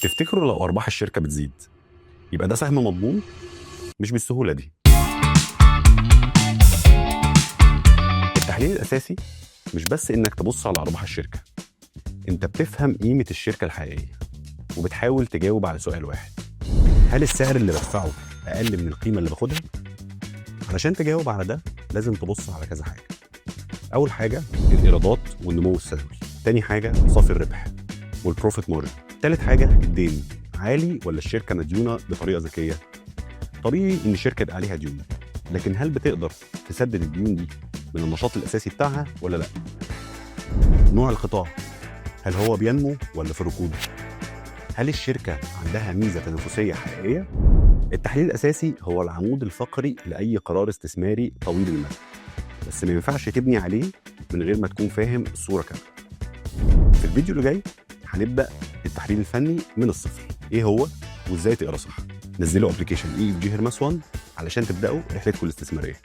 تفتكروا لو ارباح الشركة بتزيد يبقى ده سهم مضمون؟ مش بالسهولة دي. التحليل الاساسي مش بس انك تبص على ارباح الشركة، انت بتفهم قيمة الشركة الحقيقية وبتحاول تجاوب على سؤال واحد: هل السعر اللي بدفعه اقل من القيمة اللي باخدها؟ علشان تجاوب على ده لازم تبص على كذا حاجة. اول حاجة الايرادات والنمو السنوي، تاني حاجة صافي الربح وال profit margin، تالت حاجة الدين عالي ولا الشركة مديونه بطريقة ذكية. طبيعي ان الشركة يبقى عليها ديون، لكن هل بتقدر تسدد الديون دي من النشاط الاساسي بتاعها ولا لا؟ نوع القطاع، هل هو بينمو ولا في ركود؟ هل الشركة عندها ميزة تنافسية حقيقية؟ التحليل الاساسي هو العمود الفقري لاي قرار استثماري طويل المدى، بس ما ينفعش تبني عليه من غير ما تكون فاهم الصورة كاملة. في الفيديو اللي جاي هنبدا التحليل الفني من الصفر، ايه هو وازاي تقرا صح. نزلوا application EFG Hermes 1 علشان تبداوا رحلتكم الاستثمارية.